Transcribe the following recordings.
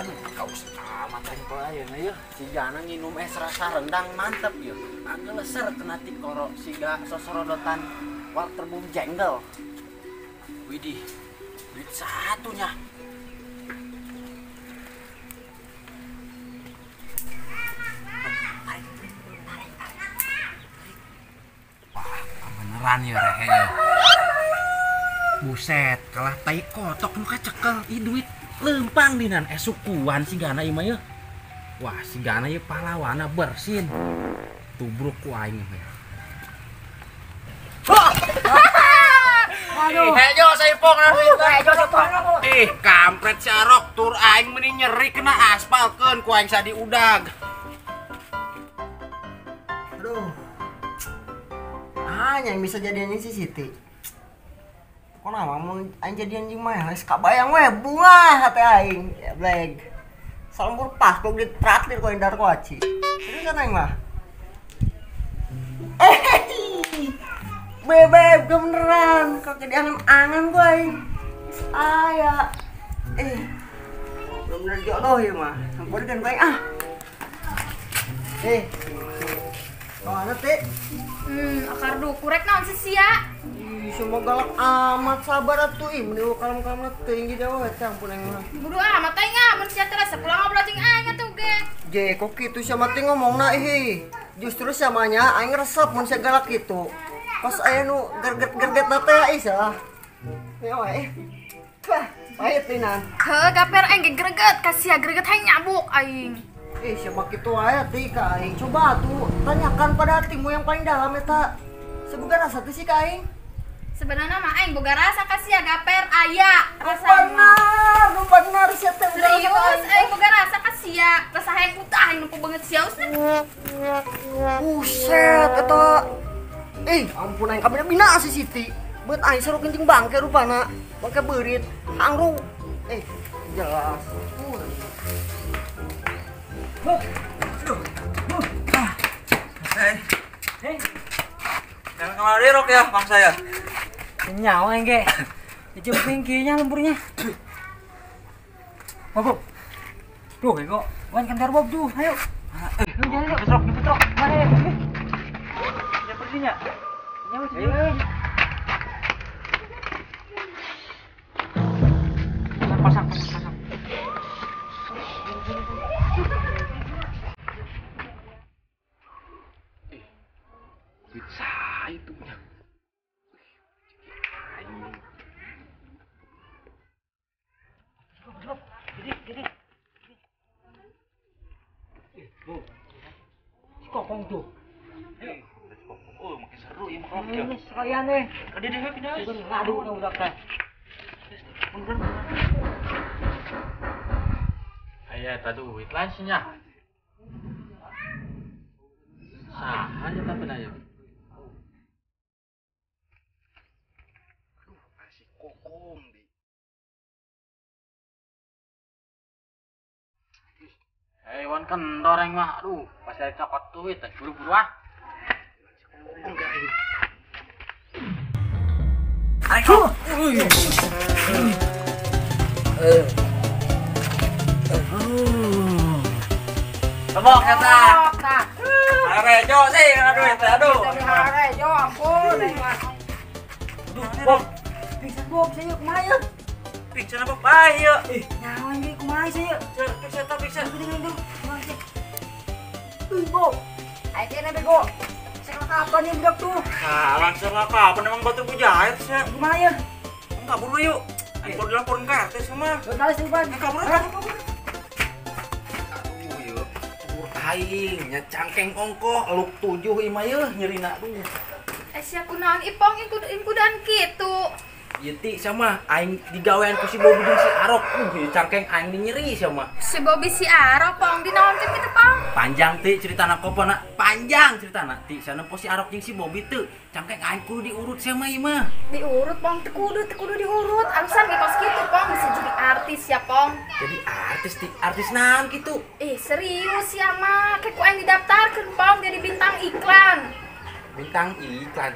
Aduh, kaus amat aing poe ayeuna yeuh. Sigana nginum es rasa rendang mantep yeuh. Ageleser kena tikoro siga sosorodotan waterboom jengkel. Widih, duit satunya. Wah, beneran ya rehe ya. Buset, kalah tai kotok nu kacekel ieu duit lempang dinan esukuan sigana ieu mah yeuh. Wah, sigana ieu pahlawana bersin. Tubruk ku aing mah. Aduh. Hejo saipong na duit. Hejo saipong. Ih, kampret si Arok tur aing meni nyeri kena aspalkeun ku aing sadi udag. Aduh. Hanya yang bisa jadian si Siti. Kok nama mun aing jadian jeung mah geus kabayang we bunga hate aing. Ya bleg. Salembur paspok ditraktir ku Indar Koaci. Serius aing mah. Bebek beneran kok jadi angan-angan gue aing. Aya. Belum bener jodoh ya mah. Sampeurkeun bae ah. Mana teh? Akar dukurek naon sih sia? Ih, semua galak amat sabar atuh ih meni kalem-kalem teuing di we teh ampun aing mah. Bodo amat aing ah mun sia teh rasa pulang ngobrol jeung aing atuh ge. Je, kok kitu sia mah teh ngomongna ih. Justru samanya aing resep mun sia galak kitu. Pas aya nu gerget-gerget na teh ih salah. Ya we. Wah, pahit tinan. Heuh, gaper aing ge greget ka sia greget hayang nyabuk aing. Ih, siapa kitu aya teh ka aing. Coba tuh tanyakan pada hatimu yang paling dalam eta. Seboga rasa teh sih ka aing. Sebenarnya mah aing boga rasa ka sia gaper aya. Rasa benar, nu benar sia teh. Serius aing boga rasa ka sia. Rasa hayang utah aing nempo banget sia usna. Buset eta. Ampun aing kabina bina si Siti. Beut aing seru kencing bangke rupana. Bangke beurit, hangru. Jelas. Jangan kemari rok ya, bang saya. Nyawa aing ge. Dijemping kieu lemburnya. Bob. Duh, kok. Wan kantor Bob tuh, ayo. Jalan yuk, betrok, betrok. Mari. Ya perginya. Nyawa sih. Ayo. Pasang, pasang, pasang. Bisa itu nya. Gede, gede. Bu. Si Kokong tuh. Oh, makin seru ya mah kalau Ini sekalian deh. Ada deh pindah. Ngadu udah udah teh. Aya eta duit lain sih nya. Saha nya tapi aya. Aduh, si Kokong di. Hewan kendor aing mah. Aduh, pas saya cokot duit teh buru-buru ah. Enggak ini. Ayo. Tebok kata. Harejo sih kena duit aduh. Harejo ampun aing mah. Aduh, Bob. Pingsan Bob saya kumaha ieu? Pingsan apa bae ieu? Ih, nyawa ge kumaha saya? Pingsan ta pingsan. Kumaha sih? Ih, Bob. Ayo kene bego. Kapan ya budak tuh? Nah, langsung lah kapan emang batu bujahit sih? Kumaha ya? Enggak kabur yuk. Ayo dilaporin ke RT sama. Tahu sih, Ban. Kabur, kabur. Aduh, yuk. Kubur aing nya cangkeng ongkoh eluk 7 imah yeuh nyerina aduh. Sia kunaon ipong ingkudan kitu. Ieu ti sama aing digawean ku si Bobi jeung si Arok. Cangkeng aing nyeri sama. Si Bobi si Arok pong dinaonkeun kitu pong. Panjang ti ceritana kopona, panjang ceritana ti sana po si Arok jeung si Bobi teu. Cangkeng aing kudu diurut sama ieu mah. Diurut pong teu kudu diurut. Alasan ge kos kitu pong bisa jadi artis ya pong. Jadi artis ti artis naon kitu? Ih serius ya mah, kayak ku aing didaftarkeun pong jadi bintang iklan. Bintang iklan.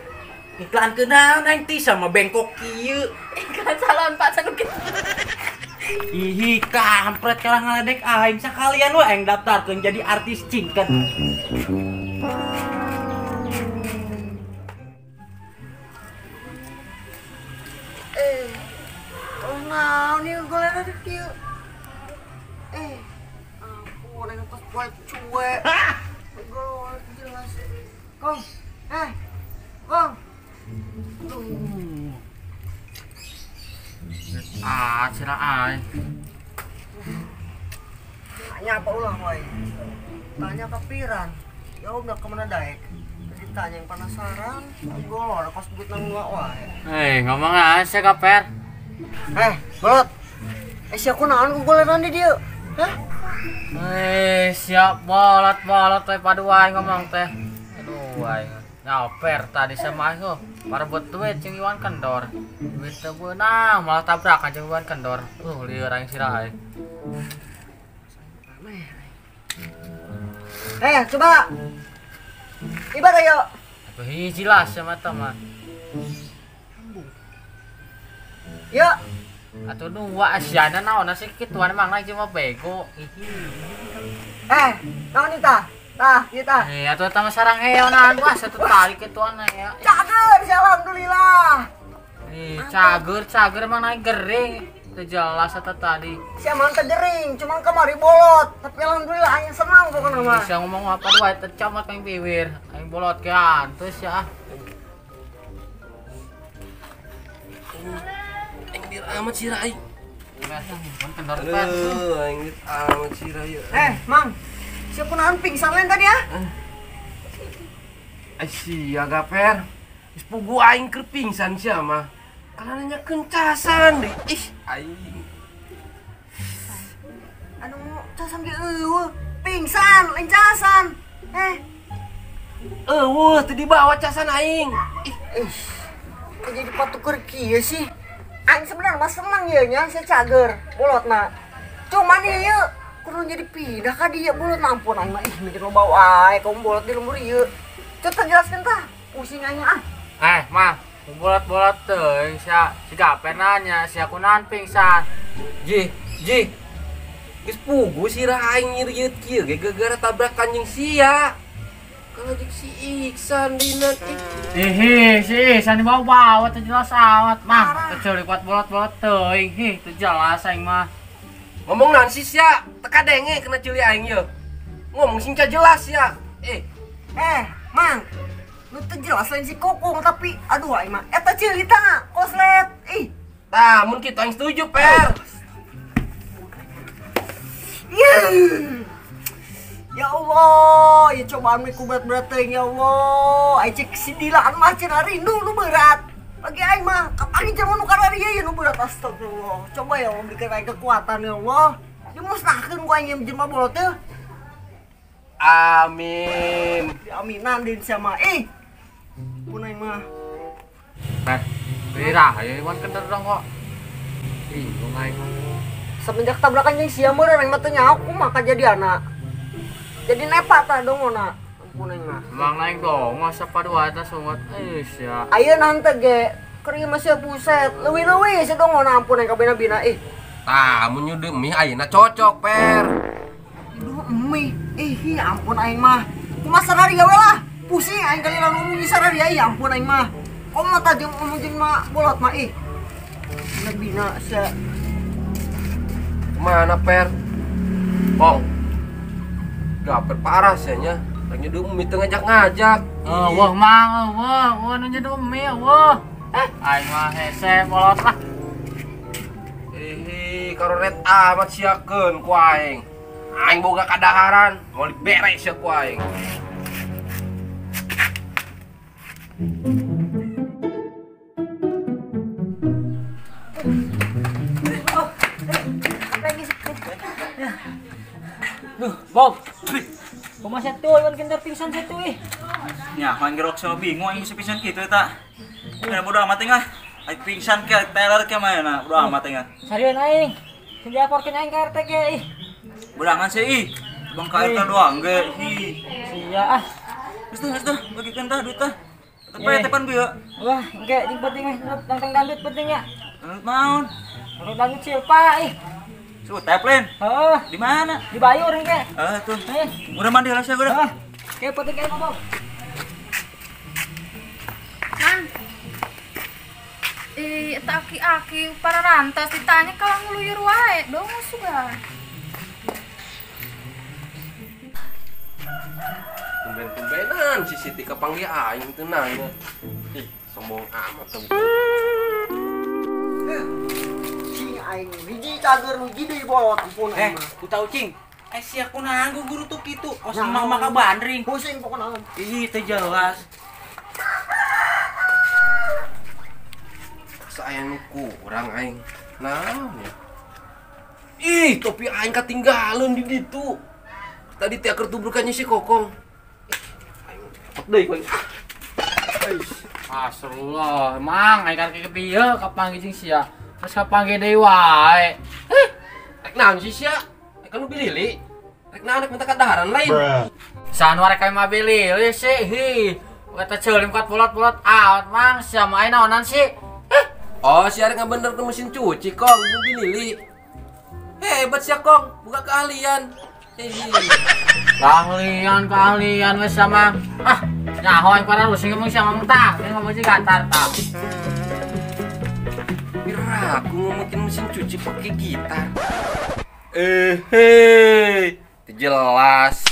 Iklan ke naon aing ti sama bengkok kieu. Iklan salon Pak Sanuki. Ih, kampret kalah ngaledek aing sakalian we aing daftarkeun jadi artis cingken. Oh naon ieu goleran kieu. Ampun aing tos poe cuek. Golek jelas. Kong, Kong. Ah, sira aing. Tanya apa ulah wae? Tanya ke Piran. Ya udah kemana daek? Jadi tanya yang penasaran, golor kos duit nang wae. Ngomong aja kaper. Bolot. Si aku naon ku goleran di dieu? Hah? Siap bolot-bolot teh padu aing ngomong teh. Aduh aing. Nyaper tadi sama aku parebut duit jeung Iwan Kendor. Duit teu beunang malah tabrakan jeung Iwan Kendor. Lieur aing sirah aing. Coba. Ibadah yo. Atuh hiji lah sama teh mah. Yo. Atuh dua asiana naon sih kituan emang naik cuma bego. Naon eta? Tah, kita. Atuh eta mah sarang heonan wah satu tarik kituan ya. Cager, alhamdulillah. Cager emang naik gering. Teu jelas eta tadi. Si emang teu gering, cuma kemari bolot. Tapi alhamdulillah aing senang pokona mah. Bisa ngomong apa dua tercomot aing biwir. Aing bolot ke antus ya. Aing dir amat sirah aing. Aduh, aing dir amat sirah ieu. Mang. Siapa naon pingsan lain tadi ya? Sia gaper. Geus pugu aing keur pingsan sia mah. Kalah nanyakeun casan deui. Ih, aing. Anu casan ge eueuh, pingsan lain casan. Eueuh teu dibawa casan aing. Ih. Kok jadi patuker kieu sih? Aing sebenarnya mah senang ieu nya, saya cager bolotna. Cuman ieu kudu jadi pindah ka dia bolot ampun aing mah ih mikir loba wae kamu bolot di lembur ieu. Coba jelaskeun tah, pusing aing ah. Mah, bolot-bolot teuing sia si gaper nanya sia kunaon pingsan. Ji. Geus pugu sirah aing nyiriut kieu ge gara-gara tabrakan jeung sia. Kalau jeung si Iksan dina ih. Si Iksan dibawa-bawa teu jelas amat mah. Teu lipat bolot-bolot teuing hih teu jelas aing mah. Ngomong naon sih sia? Teka denge kena cili aing ye. Ngomong sing jelas ya. Mang. Nu teu jelas lain si Kokong tapi aduh aing mah eta cili tah koslet. Ih. Tah mun kitu aing setuju, Per. Ya Allah, ya cobaan mah ku berat-berat teuing ya Allah. Aing cek sidilaan mah cenah rindu nu berat. Bagi aing mah kapan jelema nu kararieu ya nu berat astagfirullah. Coba ya Allah berikan aing kekuatan ya Allah. Dimusnahkeun ku aing jelema bolot teh. Amin. Diaminan deui sama. Pun aing mah. Birah ya Iwan kendor dong kok. Ih, aing. Semenjak tabrakan jeung sia meureun aing mah teu nyaho kumaha kajadianna. Jadi nepa tah dongona. Ampun aing mah. Emang aing dongo sapadua eta sungut. Ih sia. Ayeuna henteu ge keur ieu mah sia buset. Leuwih-leuwih sia dongona ampun aing kabina-bina ih. Tah mun nyudeuk mie ayeuna cocok, Per. Aduh mie. Ih ampun aing mah. Kumaha sararia we lah. Pusing aing kali lalu ngomong sararia ih ampun aing mah. Komo tah jeung ngomong jeung mah bolot mah ih. Bina sia. Kemana, Per? Bong. Gaper parah sia nya. Rek nyeduh mie teu ngajak-ngajak. Wah mang, wah nu nyeduh mie, wah. Aing mah hese bolot lah. Ih, karoret amat siakeun ku aing. Aing boga kadaharan, moal dibere sia ku aing. Duh, Bob. Kumaha satu, Iwan Kendor pingsan satu ih. Nya, main gerok sama bingung aing bisa pingsan kitu eta. Nah, bodo amat ah. Aing pingsan ke teler ke mana, bodo amat ah. Sarieun aing. Sing dilaporkeun aing ka RT ge ih. Berangan sih ih. Bang ka RT doang ge. Ih. Sia ah. Geus tah, bagikeun tah duit tah. Tepe tepan bieu. Wah, engke jeung penting mah tentang dangdut penting ya. Dangdut naon? Dangdut silpa ih. Sutep lain. Heeh. Di mana? Di Bayu urang ge. Heeh tuh. Udah mandi lah sia udah. Heeh. Kayak penting kayak ngomong. Mang. Ih, eta aki-aki para rantas ditanya kalau nguluyur wae, dong sugan. Tumben-tumbenan si Siti kapanggih aing teu nanya. Ih, sombong amat tuh. Cing aing hiji cager hiji deui bolot ampun aing mah. Ku tau cing. Sia kunaon guru tuh kitu, kos mah maka bandring. Pusing pokona. Ih, teu jelas. Asa aya nu kurang aing. Naon ya? Ih, topi aing katinggalan di ditu. Tadi teh keur tubrukannya si Kokong. Aing cepet deui kowe. Astagfirullah, emang aing kan kieu kapanggih jeung sia. Terus kapanggih deui wae. Heh, rek naon sih sia? Rek nu bilili. Rek naon rek minta kadaharan lain. Saha nu rek mah bilili sih, hi. Kata ceulim kat bolot-bolot aot mang sia mah aing naonan sih. Heh. Oh, sia rek ngabenerkeun mesin cuci, Kong, nu bilili. Hebat sia, Kong, buka keahlian. Hihi. Keahlian wes sama. Ah, nyaho aing para rusing ngomong sia ngomong tah, ngomong sih gatar tah. Kira aku ngomongin mesin cuci pakai gitar. Hei, jelas.